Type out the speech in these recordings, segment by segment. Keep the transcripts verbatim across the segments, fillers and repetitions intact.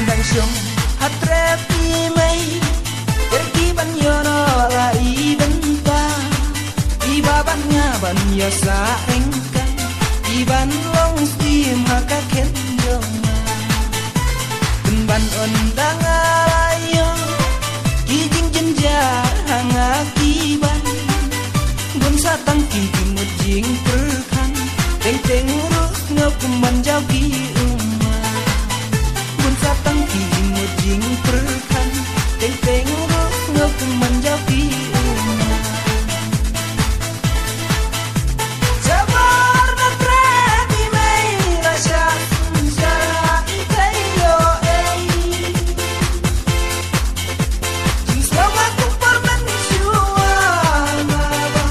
Dang shong hatre pi mei, ter ki ban ïoh noh la i bynta. I ba ban nga ban ïoh sa engkan, i ban long siem ha ka khen jong nga. Pynban ong dang ala ïoh ki jingjynjar ha nga ki ban. Bun sa tang ki jingmut jingpyrkhat, teng teng ruh nga pynban jaw ki ummat. Bun sa tang ki jingmut jingpyrkhat, teng teng ruh nga pynban jaw ki ummat. Sabar na trep i mei la shah sumsha i tei ïoh ei. Jingslap ma kum por mynshuwa ma ba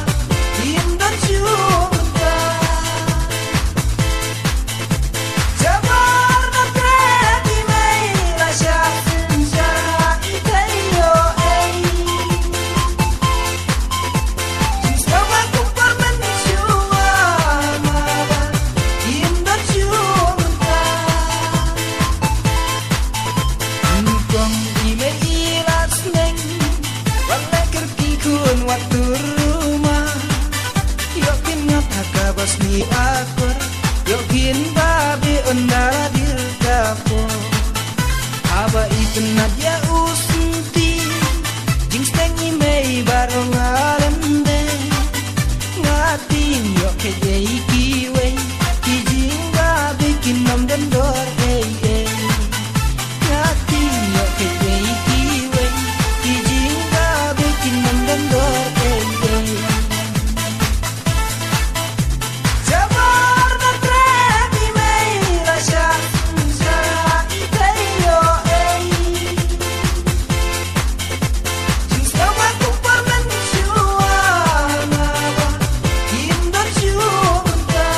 im don shuwa. Sabar na trep i mei la shah sumsha i tei ïoh ei. Haba itynnad ïa u sngewthuh, jingsneng i mei baroh nga lem de. Nga tieng ïoh khet ïa i kiwei, ki jingbabe kin ym don dor ei ei. Nga tieng ïoh khet ïa i kiwei, ki jingbabe kin ym don dor ei ei. Sabar na trep i mei la shah sumsha i tei ïoh ei. Jingslap ma kum por mynshuwa ma ba im don shuwa.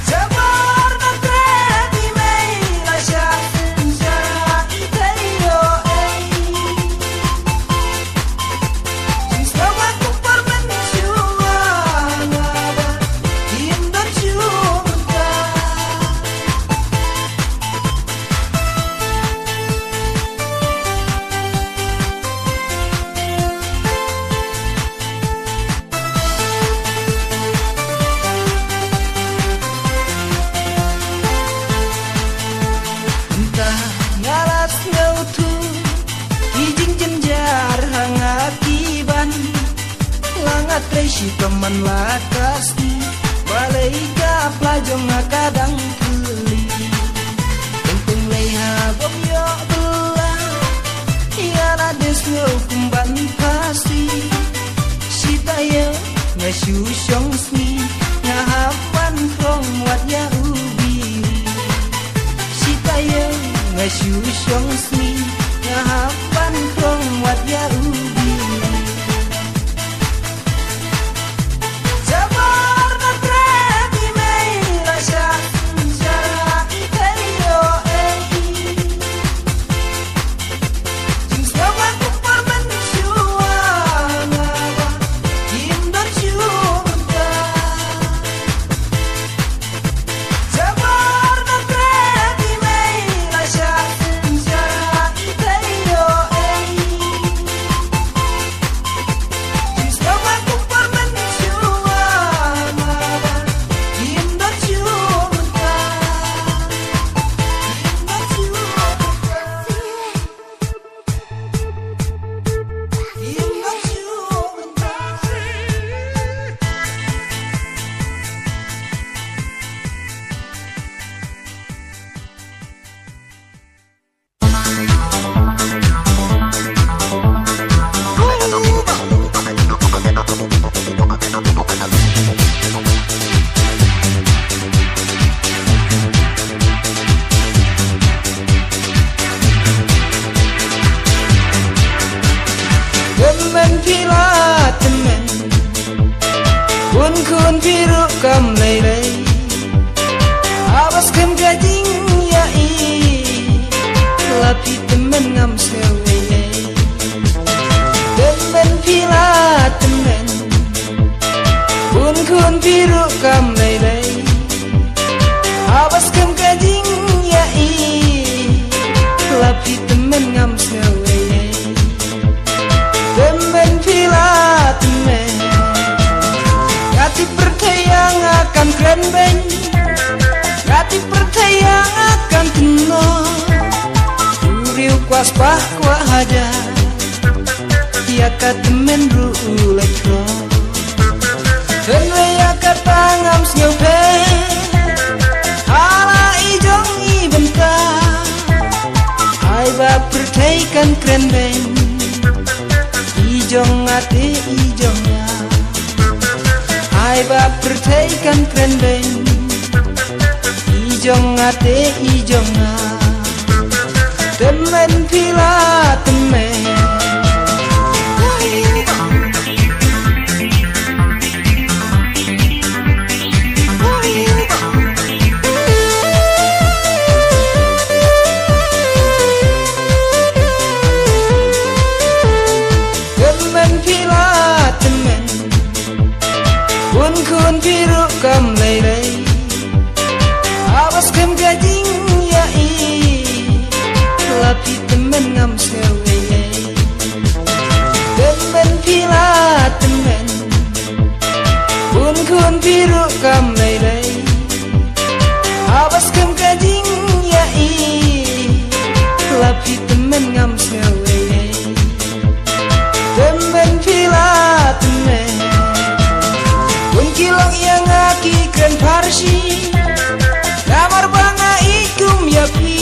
Sabar na trep i mei la shah sumsha i tei ïoh ei. Mynta nga la sngewthuh ki jingjynjar ha nga ki ban. La nga trei shitom man la ka sngi, balei ka pla jong nga ka dang kylli. Teng teng lei ha bym ïoh bylla, ïa la dei sngew kum ban phasi. Shi taïew nga shu shong sngi, nga hap ban krong wat ïa u biri. Shi taïew nga shu shong sngi, nga hap ban krong wat ïa u biri. Sabar na trep i mei la shah sumsha i tei ïoh ei. Spah kwah hajar ïa ka tymmen ruh u leit khroh. Hynrei ïa kata ngam sngew pher. Hala i jong i bynta. Ai ba pyrthei kan kren beiñ. I jong nga te i jong nga. Ai ba pyrthei kan kren beiñ. I jong nga te i jong nga. Tymmen phi la tymmen. Tymmen phi la tymmen. Bun khun phi ruh kam lei lei. Haba skhem ka jingïaid. La phi tymmen ngam sngew ei ei. Tymmen phi la tymmen. Bun khun phi ruh kam lei lei. Haba skhem ka jingïaid. La phi tymmen ngam sngew ei ei. Tymmen phi la tymmen. Bun ki lok ïa nga ki kren pharshi. Namar ba nga ïeit kum ïa phi.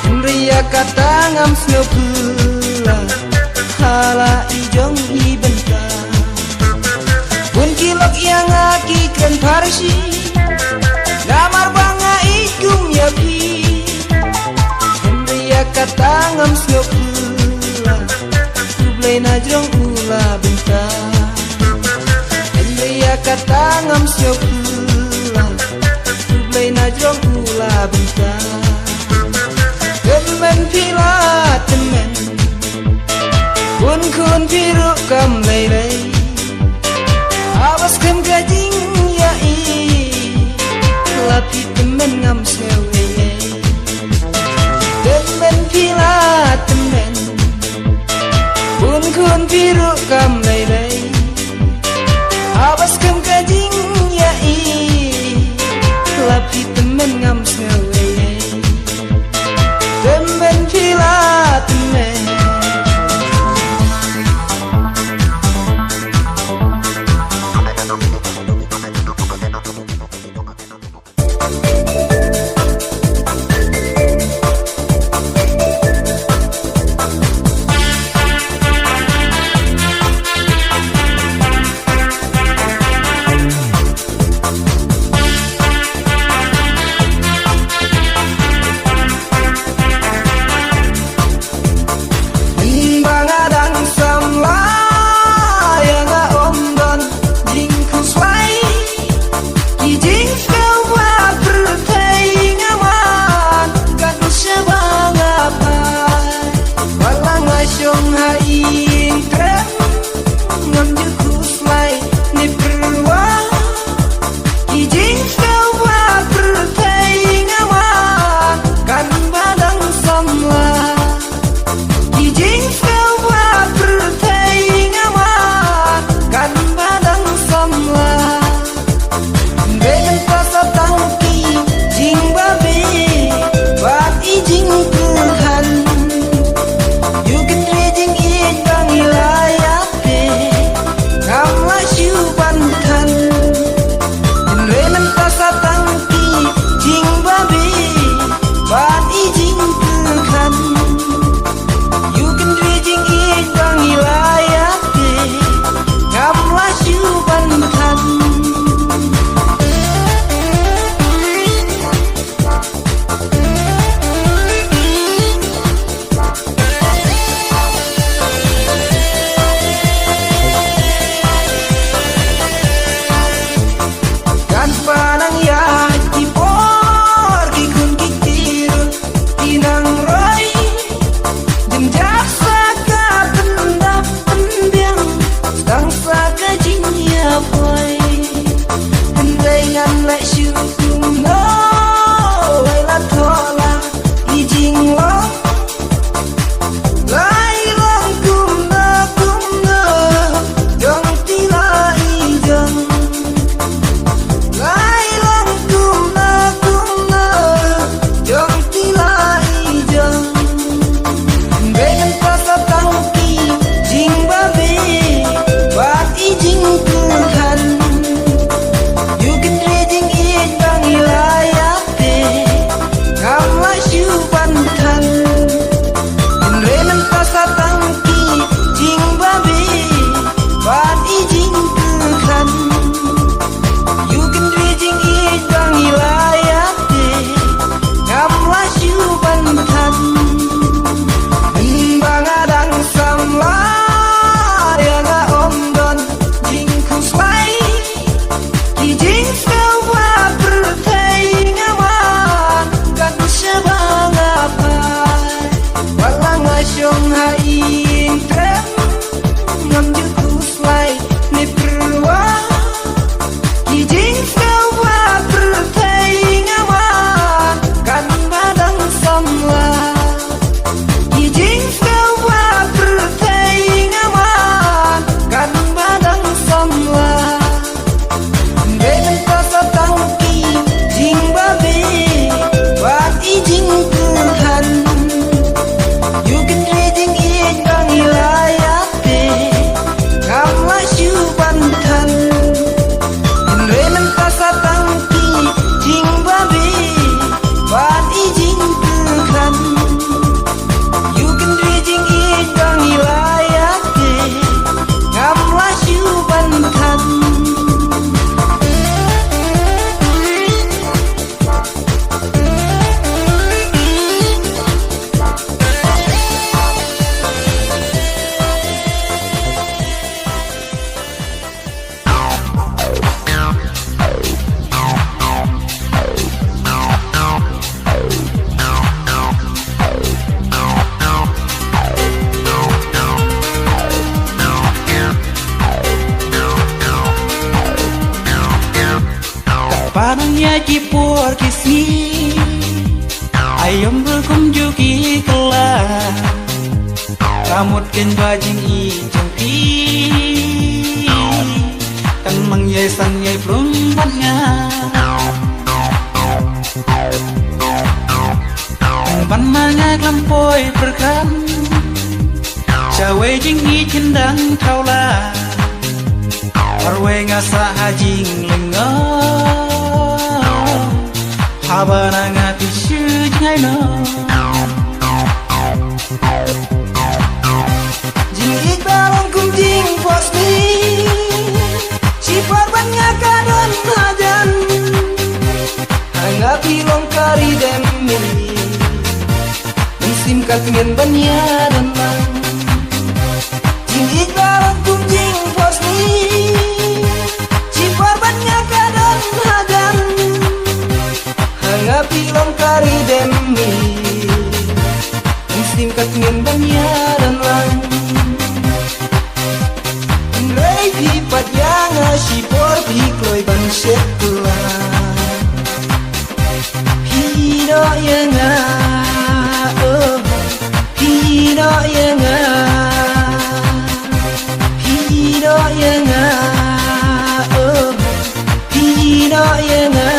Hynrei ïa kata ngam sngew phylla. Hala i jong i bynta. Bun ki lok ïa nga ki kren pharshi. Namar ba nga ïeit kum ïa phi. Hynrei ïa kata ngam sngew phylla. U Blei na jrong u la bynta. Hynrei ïa kata ngam sngew phylla. U Blei na jrong u la bynta. Tymmen phi la tymmen. Bun khun phi ruh kam lei lei. Haba skhem ka jingïaid. La phi tymmen ngam sngew ei ei. Tymmen phi la tymmen. Bun khun phi ruh kam lei lei. Haba skhem ka jingïaid. La phi tymmen ngam sngew ei ei. Tymmen phi la tymmen. Nang ïa ki por ki sngi, aïom ruh kumjuh ki kylla. Ka mut kein ba jingïeit jong phi kan nang ïai san ïai plung bad nga. Ban ma nga khlem poi pyrkhat, shawei jingïeit kin dang thaw la. Marwei nga sah ha jinglyngngoh, haba na nga phi shu jngai noh. Jingïeit ba long kum jingphohsniew, shipor bad nga ka don hajan. Ha nga phi long ka ri dem mi, mynsiem ka tngen ban ïadon lang. Jingïeit ba long kum jingphohsniew, shipor bad nga ka don hajan. Ha nga phi long ka ri dem mi, mynsiem ka tngen ban ïadon lang. Hynrei phi pat ïa nga shipor phi kloi ban shet kylla. Phi noh ïa nga, oh. Phi noh ïa nga, phi noh ïa nga, oh. Phi noh ïa nga.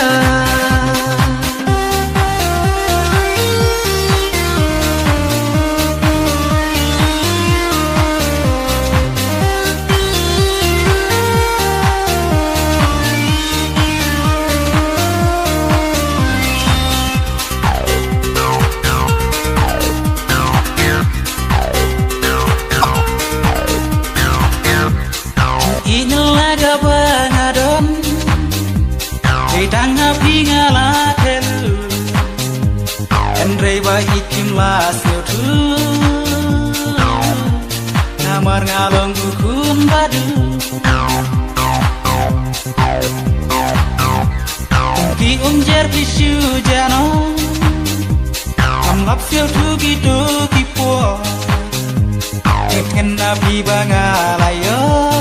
Ïeit na la kaba nga don, dei tang ha phi nga la theh lut. Hynrei ba ïeit phim la sngewthuh, namar nga long u khun ba duh. Ki umjer ki shu jano, ngam lap sngewthuh kito ki por. Ki tngen na phi ba nga la ïoh,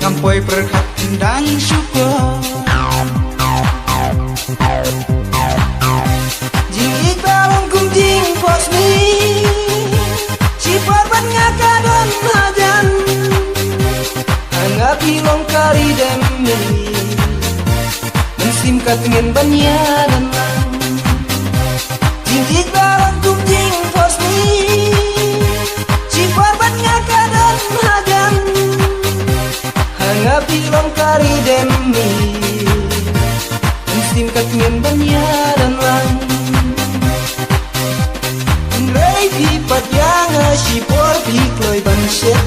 ngam poi pyrkhat, dang shukor. Jingïeit ba long kum jingphohsniew, shipor bad nga ka don hajan. Ha nga phi long ka ri dem mi, mynsiem ka tngen ban ïadon lang. Jingïeit ba long kum jingphohsniew, shipor bad nga ka don hajan. Ha nga phi long ka ri dem mi, mynsiem ka tngen ban ïadon lang. Hynrei phi pat ïa nga shipor phi kloi ban shet